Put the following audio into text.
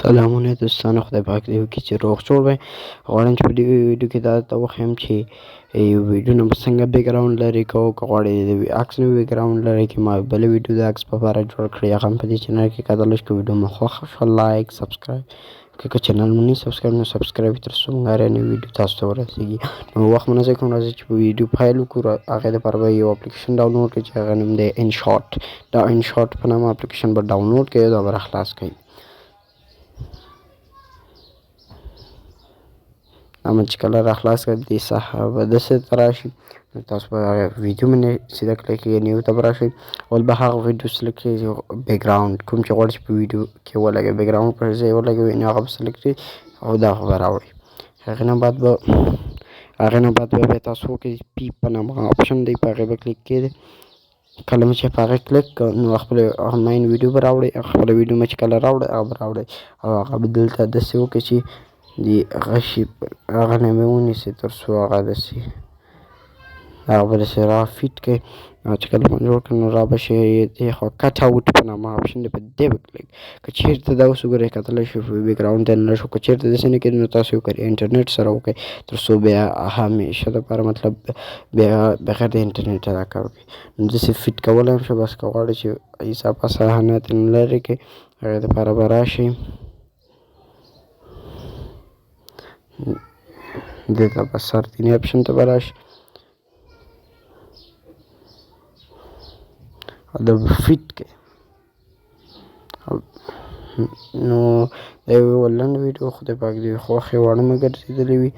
سلامونه دوستانو، خدای پاک دې وکړي چې روغ جوړ وئ. غواړم چې په دې ویډیو کې دا درته وښیم چې یو ویډیو نه به څنګه بیکګراونډ لرې کوو. که غواړئ د عکس نه بیکګراونډ لرې کړئ، ما بله ویډیو د عکس په باره جوړه کړې، هغه هم په دې چینل کې کتلی شئ. که ویډیو مو خوښه شوه لایک، سبسکرایب، که چینل مو نه سبسکرایب نو سبسکرایب، تر څو موږ هره نوې ویډیو تاسو ته ورسېږي. نو وخت مو نه ضایع کوم، راځئ چې په ویډیو پیل وکړو. هغې دپاره به یو اپلیکیشن ډاونلوډ کړئ چې هغه نوم دی انشاټ. دا انشاټ په نامه اپلیکیشن به ډاونلوډ کړئ، دا به راخلاص کړئ. اما چې کله راخلاص کړئ، دې صفحه به داسې ته راشي. نو تاسو به هغه ویډیو باندې سیده کلیک کړئ، نیو ته به راشئ. اول به هغه ویډیو سلیکټ کړئ چې بیکګراونډ کوم چې غواړئ چې په ویډیو کې ولګوي، بیکګراونډ پر ځای ولګوي، نو هغه به سلیکټ کړئ او دا به راوړئ. هغې نه بعد به بیا تاسو وکړئ پی په نامه آپشن دی، په هغې به کلیک کړئ. کله مې چې په هغې کلیک کړ، نو خپله مین ویډیو به راوړئ. خپله ویډیو مې چې کله راوړئ، هغه به راوړئ او هغه به دلته داسې وکړئ چې د هغه شي هغه نه مې ونیسي، تر څو هغه داسې هغه به داسې را فیټ کړئ. او چې کله مو جوړ کړ، نو را به شي دې خوا کټ اوټ په نامه آپشن دی، په دې به کلیک. که چېرته دا اوس وګورئ، کتلی شئ بیکګراونډ ته نه شو. که چېرته داسې نه کېږي، نو تاسو یې وکړئ انټرنیټ سره وکړئ، تر څو بیا همیشه دپاره، مطلب بیا بغیر د انټرنیټه دا کار وکړئ. نو داسې فیټ کولی هم شئ. بس که غواړئ چې اضافه صحنه ترې لرې کړئ، هغې دپاره به راشئ دې ته به سر دیني آپشن ته به راشي او دا به فیټ کړئ. نو دا یوه لنډه ویډیو، خدای پاک دې خوښې وړ مو ګرځېدلې وي.